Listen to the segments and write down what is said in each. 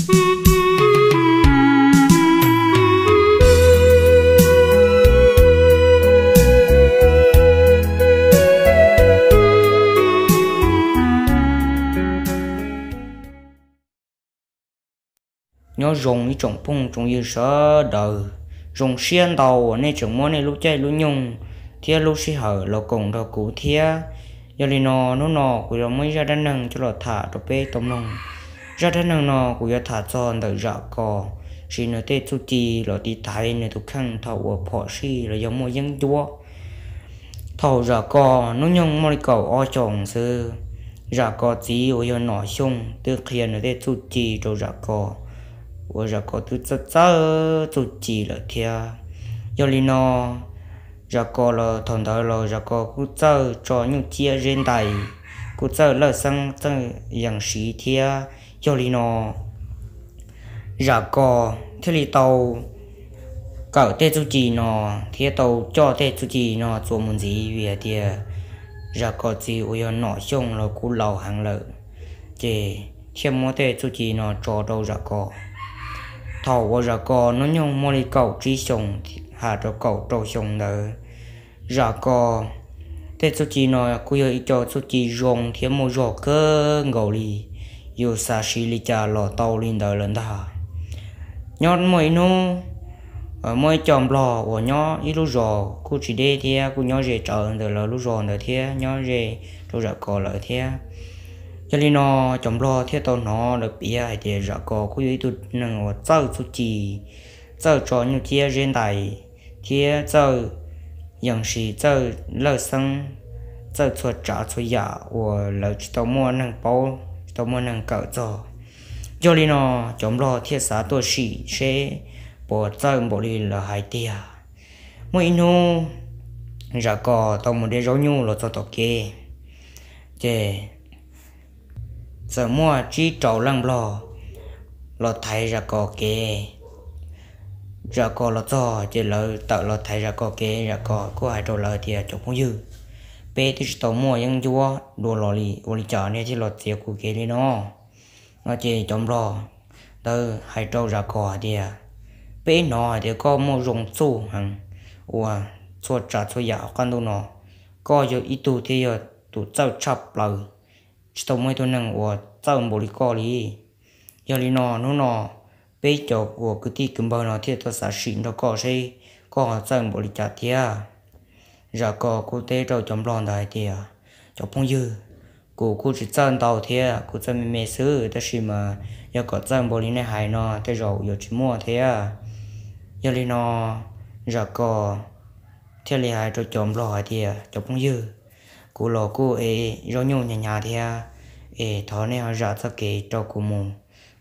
Nyob zoo ib tsoom phooj tsoom ywg sawv daws, zoo siab ntau uas nej tseem muab nej lub caij lub nyoog thiab lub sij hawm los koom nrog kuv thiab. Yog li no, hnub no kuv yuav muab ib zaj dab neeg coj los tham rau peb tau mloog. Zaj dab neeg no kuv yuav tham txog ntawm Zam Kos, sis nws tej txuj ci los tiv thaiv nws tus kheej thaum uas phom sij los yog muaj yeeb ncuab. Thaum Zam Kos hnub nyoog muaj li kaum ob xyoos xwb, Zam Kos txiv uas yog Nom Xyooj twb qhia nws tej txuj ci rau Zam Kos, uas Zam Kos twb txawj txawj txuj ci lawm thiab. Yog li no, Zam Kos los thaum ntawd los Zam Kos kuj txawj tso nyuj ciab zeb ntais, kuj txawj lawj xeeb txawj yees siv thiab. Yog li no, Zam Kos thiaj li tau kawm tej txuj ci no thiab tau coj tej txuj ci no txuas mus ntxiv vim hais tias Zam Kos txiv uas yog Nom Xyooj los kuj laus heev lawm, ces thiaj muab tej txuj ci no tso rau Zam Kos. Thaum uas Zam Kos hnub nyoog muaj li kaum tsib xyoos hais rau kaum rau xyoo ntawd, Zam Kos tej txuj ci no kuj yog ib co txuj ci zoo thiab muaj zog kawg nkaus li, yus xav siv li cas los tau li ntawd lawm ntag. Nyob muaj ib hnub, muaj ib co nplog uas nyob ib lub zos kuj tsis deb thiab kuj nyob ze tsawv ntawm lawv lub zos ntawd thiab nyob ze rau Zam Kos lawv thiab. Yog li no, cov nplog thiaj tau hnov lawv piav hais tias Zam Kos kuj yog ib tug neeg uas txawj txuj ci, txawj tso nyuj ciab zeb ntais thiab txawj yees siv, txawj lawj xeeb, txawj txhua tsav txhua yam uas lawv tsis tau muaj neeg paub, tsis tau muaj neeg kawm txog. Yog li no, cov nplog thiaj xav tuaj sim seb puas txawj npaum li lawv hais tiag. Muaj ib hnub, Zam Kos tau mus de zaub nyuj los txog tom kev, ces txawm muaj tsib rau leej nplog los thaiv Zam Kos kev. Zam Kos los txog ces lawv tawm los thaiv Zam Kos kev, Zam Kos kuj hais rau lawv tias, cov phooj ywg, peb twb tsis tau muaj yeeb ncuab dua los li, ua li cas nej thiaj los txiav kuv kev li no? No ces cov nplog ntawd hais rau Zam Kos hais tias, peb hnov hais tias koj muaj zoo txuj heev uas txhua tsav txhua yam hauv qab ntuj no, koj yog ib tug thiaj yog tus txawj tshaj plaws, tsis tau muaj ib tug neeg uas txawj npaum li koj li. Yog li no, hnub no peb cov uas kwv tij kwv npawg no thiaj tuaj xav sim nrog koj seb koj ho txawj npaum li cas thiab. Zam Kos kuj teb rau cov nplog ntawd hais tias, cov phooj ywg, kuv kuj tsis txawj ntau thiab, kuv txawj me me xwb, tab sis mas yog kom txawj npaum li nej hais no tej zaum yuav tsis muaj thiab. Yog li no, Zam Kos thiaj li hais rau cov nplog hais tias, cov phooj ywg, kuv los kuj ev zaub nyuj hnyav hnyav thiab, es thov nej ho zam txoj kev rau kuv mus,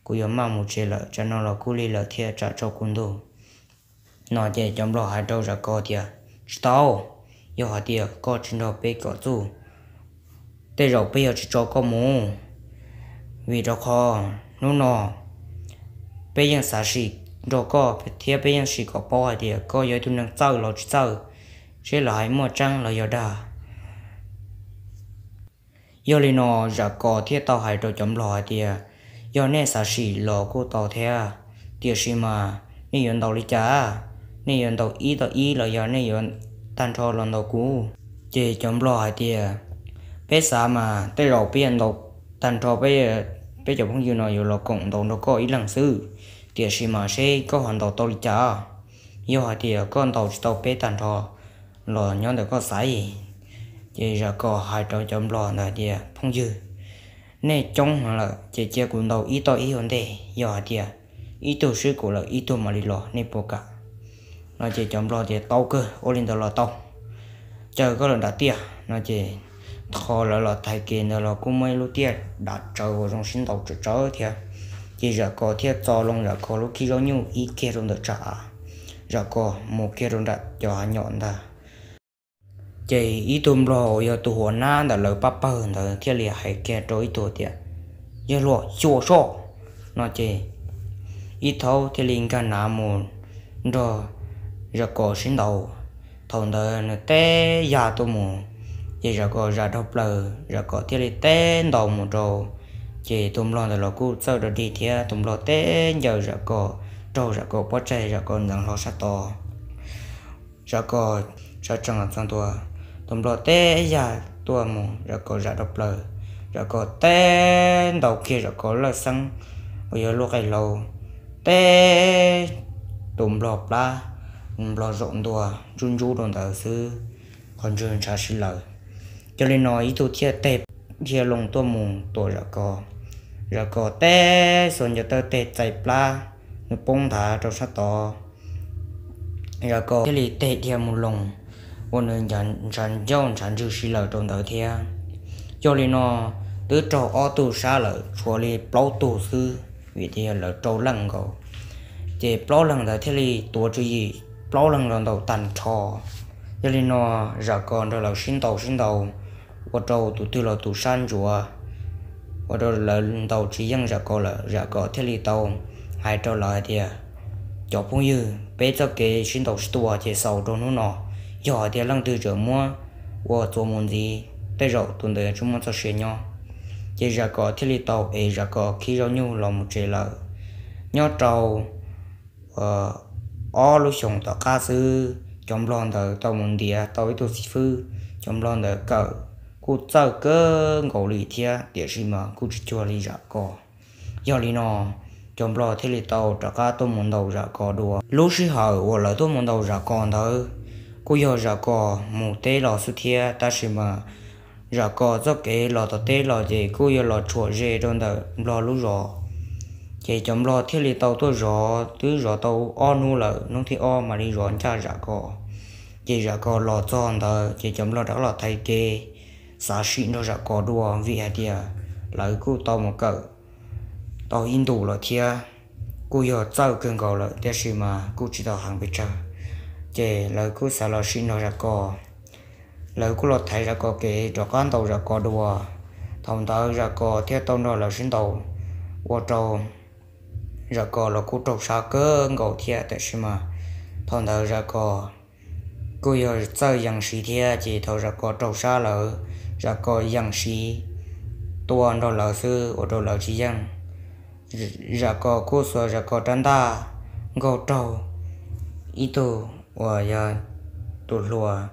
kuv yuav maj mus tsev lawm, tsam no los kuj lig lawm thiab tsam tsaus kuv ntuj. No ces cov nplog hais rau Zam Kos tias, tsis tau, yog hais tias koj tsis nrog peb kom txuj, tej zaum peb yuav tsis tso koj mus, vim rau qhov hnub no peb yeej xav sim nrog koj thiab peb yeej sim kom paub hais tias koj yog ib tug neeg txawj los tsis txawj, seb lawv hais muaj tseeb los yog dag. Yog li no, Zam Kos thiaj tau hais rau cov nplog hais tias, yog nej xav sim los kuj tau thiab, tiam sis mas nej yuav ntaus li cas? Nej yuav ntaus ib tau ib los yog nej yuav tag nrho los ntaus kuv? Ces cov nplog hais tias, peb xav mas tej zaum peb yuav ntaus tag nrho, peb cov phooj ywg no yuav los koom ntaus nrog koj ib leeg xwb, tiam sis mas seb koj ho ntaus tau li cas. Yog hais tias koj ntaus tsis tau peb tag nrho los nyob ntawm koj xaiv. Ces Zam Kos hais rau cov nplog ntawd tias, phooj ywg, nej coob heev lawm ces cia kuv ntaus ib tau ib ua ntej, yog hais tias ib tug swb kuv lawm ib tug mam li los, nej puas kam? No ces cov nplog tias, tau kawg, ua li ntawd los tau, caw koj los nram tiaj. No ces qhov lawv los thaiv kev ntawd los kuj muaj ib lub tiaj dav tsawv uas zoo sib ntaus tsawv tsawv thiab. Ces Zam Kos thiaj txo loo Zam Kos lub khib zaub nyuj ib kiag rau ntawm tsam av, Zam Kos mus kiag rau nram cov hav nyom ntag. Ces ib tug nplog uas yog tus huam nab ntawm lawv pab pawg ntawd thiaj li hais kiag rau ib tug tias, yawg hluas, xyuas soj. No ces ib thaub thiaj li nkag nav mus nrog Zam Kos sib ntaus. Thaum ntawd nws teb ya tuaj mus, ces Zam Kos zam dhau plaws, Zam Kos thiaj li teb ntaus mus rau Ces tus nplog ntawd los kuj txawj dog dig thiab, tus nplog teb ncaws Zam Kos, raug Zam Kos pob tsaig, Zam Kos ntxeev hlo sab tod. Zam Kos sawv tsees los txog ntua, tus nplog teb yaj tuaj mus, Zam Kos zam rau plaws, Zam Kos teb ntaus kiag Zam Kos lawj xeeb uas yog lub qe hlau, teb tus nplog plab, nplog zaum ntua ntsub ntsub rau ntawd xwb, qhov ntswg ntshav sib laws. Yog li no ib tug thiaj teg dhia loo tuaj mus tuam Zam Kos, Zam Kos teb xuas ncaws taw teg txais plab, nws poob nthav rau sab tod. Zam Kos thiaj li teg dhia mus loo, ua nws ntshav ncauj ntshav ntswg sib laws rau ntawd thiab. Yog li no twb raug ob tug sab lawm, tshuav li plaub tug xwb, vim tias lawv rau leej nkaus. Ces plaub leeg ntawd thiaj li tuav tswv yim, plaub leeg los ntaus tag nrho. Yog li no Zam Kos nrog lawv sib ntaus sib ntaus, ua rau tus twg los tus sab ntsuav, ua rau lawv ntaus tsis yeej Zam Kos lawm. Zam Kos thiaj li tau hais rau lawv hais tias, cov phooj ywg, peb txoj kev sib ntaus sib tua ces xaus rau hnub no. Yog hais tias leej twg tseem muab ua txuas mus ntxiv, tej zaum tus ntawd tsis muaj txoj sia nyob. Ces Zam Kos thiaj li tau es Zam Kos khib zoj nyuj los mus tsev lawm. Nyob rau ob lub xyoos tom qab xwb, cov nplog ntawd tau mus ntiav tau ib tug xib fwb. Cov nplog ntawd kawm kuj txawj kawg nkaus li thiab, tiam sis mas kuj tsis cuag li Zam Kos. Yog li no cov nplog thiaj li tau rov qab tuaj mus ntaus Zam Kos dua. Lub sij hawm uas lawv tuaj mus ntaus Zam Kos ntawd kuj yog Zam Kos mus teb los xwb thiab, tab sis mas Zam Kos txoj kev los tom teb los ces kuj yog los tshuam ze rau ntawm nplog lub zos. Ces cov nplog thiaj li tau tuaj zov, twb zov tau ob hnub lawm, hnub thib ob mam li zov ncaj Zam Kos. Ces Zam Kos los txog ntawd ces cov nplog rov qab los thaiv kev, xav sim nrog Zam Kos dua, vim hais tias lawv kuj tau mus kawm tau ib ntus lawm thiab, kuj yog txawj kawg nkaus lawm, tiam sis mas kuj tsis tau heev pes tsawg. Ces lawv kuj xav los sim nrog Zam Kos, lawv kuj los thaiv Zam Kos kev rov qab ntaus Zam Kos dua. Thaum ntawd Zam Kos thiaj tau nrog lawv sib ntaus, ua rau Zam Kos los kuj raug sab kawg nkaus thiab, tiam sis mas thaum ntawd Zam Kos kuj yog txawj yees siv thiab, ces thaum Zam Kos raug sab lawm, Zam Kos yees siv tua nrog lawv xwb ua rau lawv tsis yeej. Zam Kos kuj xuas Zam Kos rab ntaj nkaug raug ib tug uas yog tus hluas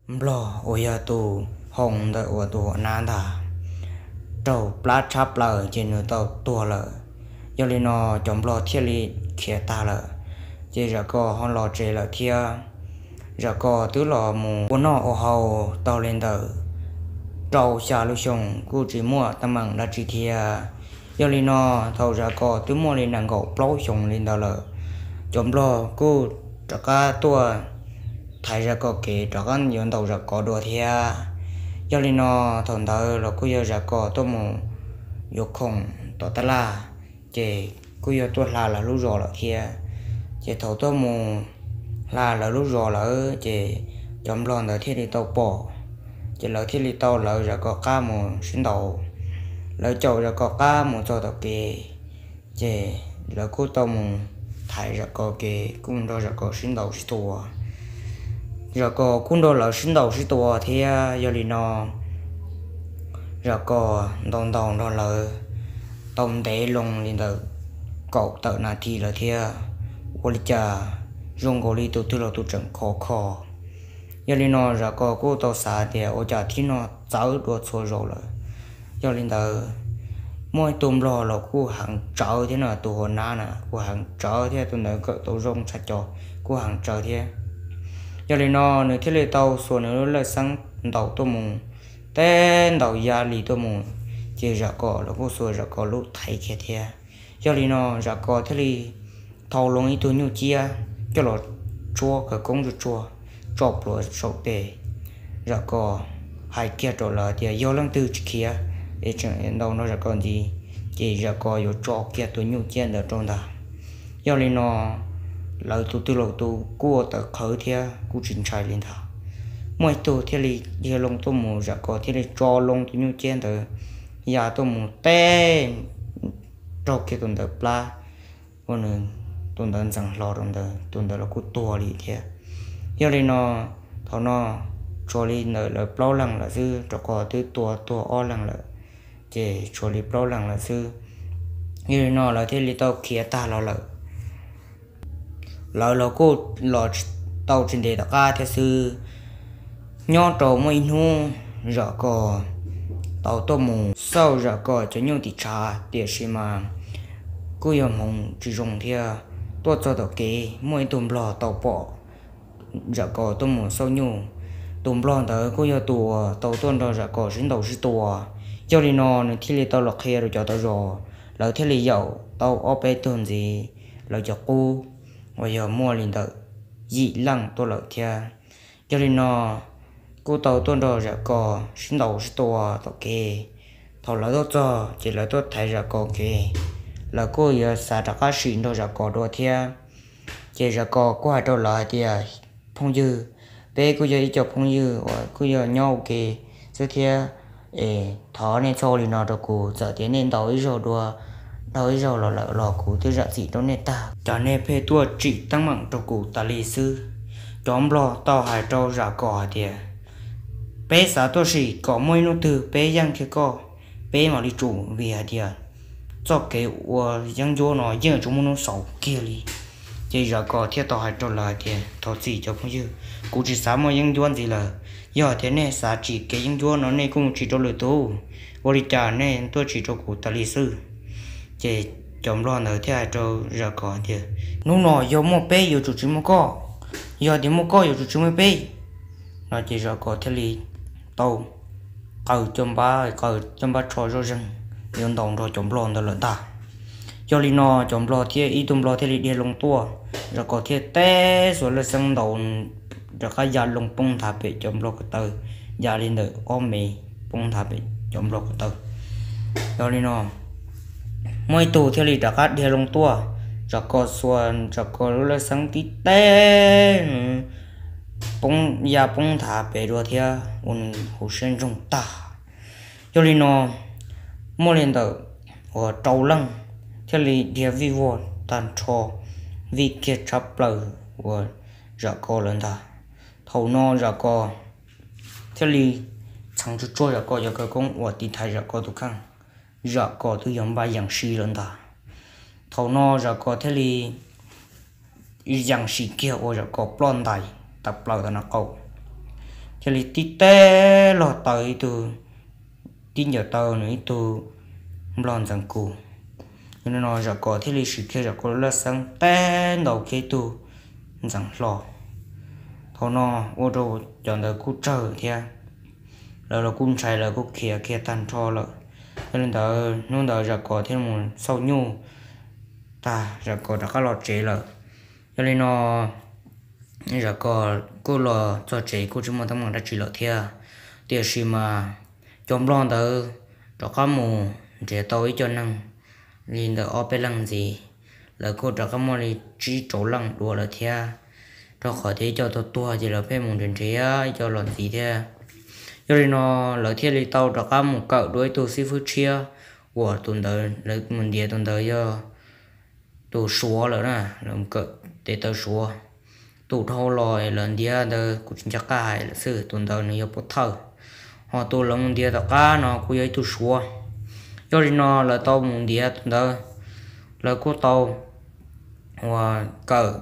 nplog uas yog tus hoo ntawm uas tus hua nab ntag, raug plab tshab plaws ces nws tau tuag lawm. Yog li no cov nplog thiaj li khiav tag lawm, ces Zam Kos ho los tsev lawm thiab. Zam Kos twb los mus ua noj ua haus tau li ntawm rau xya lub xyoo kuj tsis muaj teeb meem dab tsi thiab. Yog li no thaum Zam Kos twb muaj li nees nkaum plaub xyoos li ntawd lawm, cov nplog kuj rov qab tuaj thaiv Zam Kos kev rov qab yuav ntaus Zam Kos dua thiab. Yog li no thaum ntawd los kuj yog Zam Kos tuaj mus yuav khoom tom tab laj, ces kuj yog tuaj hla lawv lub zos lawm thiab. Ces thaum tuaj mus hla lawv lub zos lawm ces cov nplog ntawd thiaj li tau pom, ces lawv thiaj li tau lawv Zam Kos qab mus sib ntaus. Lawv caum Zam Kos qab mus txog tom kev, ces lawv kuj tau mus thaiv Zam Kos kev, kuj nrog Zam Kos sib ntaus sib tua. Zam Kos kuj nrog lawv sib ntaus sib tua thiab. Yog li no Zam Kos ntaus ntaus nrog lawv tau ntev loo li ntawm kaum tawm nas this lawm thiab, ua li cas zoo nkaus li tus twg los tus tseem khov kho. Yog li no Zam Kos kuj tau xav tias ua cas thib no txawv dua txhua zaus lawm. Yog li ntawd muaj ib tug nplog los kuj heev tsawv thiab no, tus hua nab na kuj heev tsawv thiab, tus ntawd kawm tau zoo tshaj cov, kuj heev tsawv thiab. Yog li no nws thiaj li tau xuas nws lub lawj xeeb ntaus tuaj mus, teb ntaus ya li tuaj mus, ces Zam Kos los kuj xuas Zam Kos lub thaiv kiag thiab. Yog li no Zam Kos thiaj li thau loo ib tug nyuj ciab coj los tshuab khawv koob tsuag tsuag tso plhuav saum tes. Zam Kos hais kiag rau lawv tias yog leej twg tsis khiav es tseem ntaus nrog Zam Kos ntxiv, ces Zam Kos yuav tso kiag tus nyuj ciab ntawd rau ntag. Yog li no lawv tus twg los tus kuj ua tawv qhawv thiab kuj tsis ntshai li ntag. Muaj ib tug thiaj li dhia loo tuaj mus, Zam Kos thiaj li tso loo tus nyuj ciab ntawd ya tuaj mus teb raug kiag tus ntawd plab, ua nws tus ntawd ntxeev hlo rau ntawd, tus ntawd los kuj tuag li thiab. Yog li no thaum no tshuav li ntawm lawv plaub leeg lawm xwb, rau qhov twb tua tuag ob leeg lawm. ces tshuav li plaub leeg lawm xwb. Yog li no lawv thiaj li tau khiav tag los lawm. Lawv los kuj los tau tsis ntev tom qab thiab xwb. Nyob rau muaj ib hnub Zam Kos tau tuaj mus xauj Zam Kos cov nyuj tim tshav, tiam sis mas kuj yog hmoov tsis zoo thiab. Tuaj txog tom kev muaj ib tug nplog tau pom Zam Kos tuaj mus xauj nyuj. Tus nplog ntawd kuj yog tus uas tau tuaj nrog Zam Kos sib ntaus sib tua. Yog li no nws thiaj li tau los qhia rau cov tau zos, lawv thiaj li yaum tau ob peb tug ntxiv lawv cov qub uas yog muaj li ntawm yim leej tuaj lawm thiab. Yog li no kuj tau tuaj nrog Zam Kos sib ntaus sib tua tom kev. Thaum lawv tuaj txog ces lawv tuaj thaiv Zam Kos kev, lawv kuj yuav xav rov qab sim nrog Zam Kos dua thiab. Ces Zam Kos kuj hais rau lawv hais tias, phooj ywg, peb kuj yog ib co phooj ywg uas kuj yog nyob ua ke xwb thiab, es thov nej txhob ua li no rau kuv, txawm tias nej ntaus ib zaug dua, dhau ib zaug los lawm los kuv twb zam txim rau nej tag, cas nej pheej tuaj tsim teeb meem rau kuv tas li xwb. Cov nplog tau hais rau Zam Kos hais tias, peb xav tuaj sim kom muaj ib hnub twg peb yeej kiag koj, peb mam li tsum, vim hais tias txoj kev ua yeeb ncuab no yeej tsis muaj hnub xaus kiag li. Ces Zam Kos thiaj tau hais rau lawv hais tias, thov txim cov phooj ywg, kuv tsis xav muaj yeeb ncuab ntxiv lawm. Yog tias nej xav tsim kev yeeb ncuab no nej kuj mus tsim rau lwm tus, ua li cas nej tuaj tsim rau kuv tas li xwb. Ces cov nplog ntawd thiaj hais rau Zam Kos tias, hnub no yog muaj peb yuav tsum tsis muaj koj, yog tias muaj koj yuav tsum tsis muaj peb. No ces Zam Kos thiaj li tau qaws caj npab, qaws caj npab tsho zoj zeeg yuav ntaus nrog cov nplog ntawd lawm ntag. Yog li no cov nplog thiab ib tug nplog thiaj li dhia loo tuaj, Zam Kos thiaj teb xuas laj xeeb ntaus rov qab ya loo poob nthav pem cov nplog ko taw, ya li ntawm ob mev poob nthav pem cov nplog ko taw. Yog li no muaj ib tug thiaj li rov qab dhia loo tuaj, Zam Kos xuas Zam Kos lub laj xeeb tib teb, poob, ya poob nthav pem dua thiab ua nws hauv siab ntsoog tag. Yog li no muaj li ntawm uas rau leej thiaj li dhia vij vog tag nrho, vij kiag tshab plaws uas Zam Kos lawm ntag. Thaum no Zam Kos thiaj li txheev tsuag tsuag Zam Kos cov khawv koob uas tiv thaiv Zam Kos tus kheej, Zam Kos twb yog npaj yees siv lawm ntag. Thaum no Zam Kos thiaj li yees siv kiag ua Zam Kos ploj ntais tawm plaws tom no qau, thiaj li tib teb los taw ib tug, tib ncaws taw nws ib tug nplog ntxeev kus. Yog li no Zam Kos thiaj li siv kiag Zam Kos lub laj xeeb teb ntaus kiag ib tug ntxeev hlo. Thaum no ua rau cov ntawd kuj tsawg thiab, lawv los kuj ntshai, lawv kuj khiav kiag tag nrho lawm. Yog li ntawd hnub ntawd Zam Kos thiaj mus xauj nyuj tag, Zam Kos rov qab los tsev lawm. Yog li no Zam Kos kuj los txog tsev kuj tsis muaj teeb meem dab tsi lawm thiab. Tiam sis mas cov nplog ntawd rov qab mus nrhiav tau ib co neeg li ntawm ob peb leeg ntxiv, lawv kuj rov qab muaj li tsib rau leej dua lawm thiab, rau qhov tias ib co tuag tuag ces lawv pheej mus nrhiav nrhiav ib co los ntxiv thiab. Yog li no lawv thiaj li tau rov qab mus kawm dua ib tug xib fwb tshiab uas tus ntawd lawv mus ntiav tus ntawd yog tus Suav lawm na, lawv mus kawm tes taw Suav. Tus dhau los lawv ntiav ntawd kuv tsis nco qab hais lawm xwb, tus ntawd nws yog pov thawj, ho tus lawv mus ntiav tom qab no kuj yog ib tug Suav. Yog li no lawv tau mus ntiav tus ntawd, lawv kuj tau uas kawm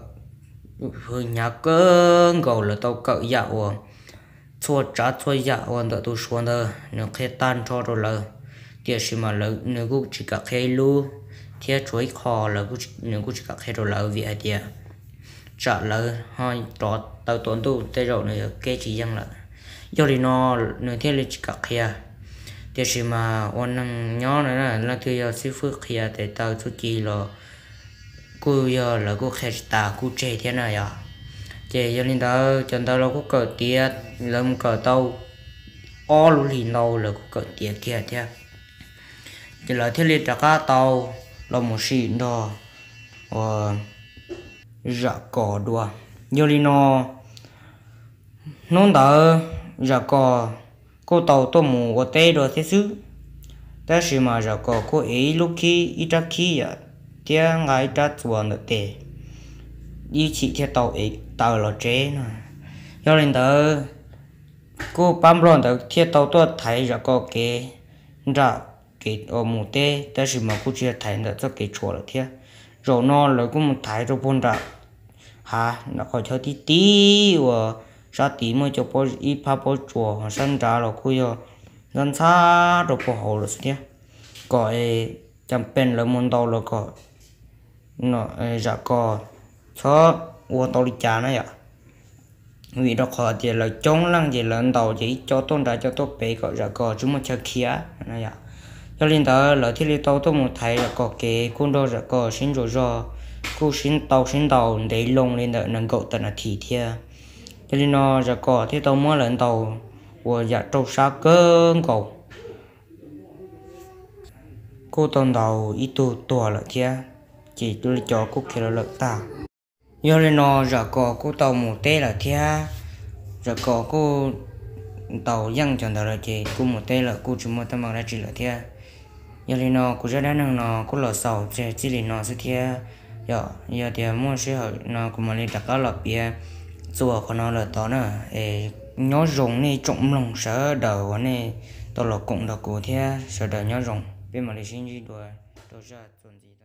hwj hnyav kawg nkaus, lawv tau kawm yam uas txhua tsav txhua yam uas ntawm tus Suav ntawd nws qhia tag nrho rau lawv, tiam sis mas nws kuj tsis kam qhia ib lub, thiab tshuav ib qho lawv, nws kuj tsis kam qhia rau lawv vim hais tias tsam lawv ho rov taw tua ntuj tej zaum nws yuav keb tsis yeej lawm. Yog li no nws thiaj li tsis kam qhia. Tiam sis mas ua neeg nyob na, leej twg yog xib fwb qhia tes taw txuj ci los kuj yog lawv kuj qhia tsis tas kuj tseg thiab na yom. Ces yog li ntawd cov ntawd los kuj kawm tiav, lawv mus kawm tau ob lub hlis ntau lawv kuj kawm tiav kiag thiab. Ces lawv thiaj li rov qab tau los mus sim nrog uas Zam Kos dua. Yog li no hnub ntawd Zam Kos kuj tau tuaj mus ua teb dua thiab xwb, tab sis mas Zam Kos kuj ev ib lub khib, ib rab khib yam thiab nqa ib rab txuas ntawm tes, ib chim thiaj tau ev taws los tsev no. Yog li ntawd kuj pab nplog ntawd thiaj tau tuaj thaiv Zam Kos kev nram kev mus teb, tab sis mas kuj tsis yog thaiv ntawm txoj kev tshuam lawm thiab. Zaum no lawv kuj mus thaiv rau puag nram hav, nram qhov chaw tib tib uas sab tid muaj cov ib phab pob tsuas, sab nrad los kuj yog ntxhab ntxhab rau puag hauv lawm xwb thiab. Kom cas pes lawv mus ntaus los kom zam kos txhob ua tau li cas na yom. Vim rau qhov tias lawv coob leej ces lawv ntaus ces ib co tuaj nrad co tuaj pem kom zam kos tsis muaj chaw khiav na yom. Yog li ntawd lawv thiaj li tau tuaj mus thaiv zam kos kev kuj nrog zam kos sib ntsuas zog, kuj sib tau sib ntaus ntev loo li ntawm nees nkaum tawm nas this thiab. Yog li no zam kos thiaj tau muab lawv ntaus uas yam raug sab kawg nkaus, kuj tau ntaus ib tug tuag lawm thiab, ces li cov kuj khiav los lawm tag. Yog li no zam kos kuj tau mus teb lawm thiab. Zam kos kuj ntaus yeej cov ntawd lawm ces kuj mus teb lawm, kuj tsis muaj teeb meem dab tsi lawm thiab. Yog li no kuv zaj dab neeg no kuj los xaus tseg txij li no xwb thiab. Yog, yog tias muaj sij hawm no kuv mam li rov qab los piav txuas qhov no lawm tod na. Es nyob zoo nej tsoom mloog sawv daws uas nej tau los koom nrog kuv thiab, sawv daws nyob zoo, peb mam li sib ntsib dua rau zaj txuas ntxiv.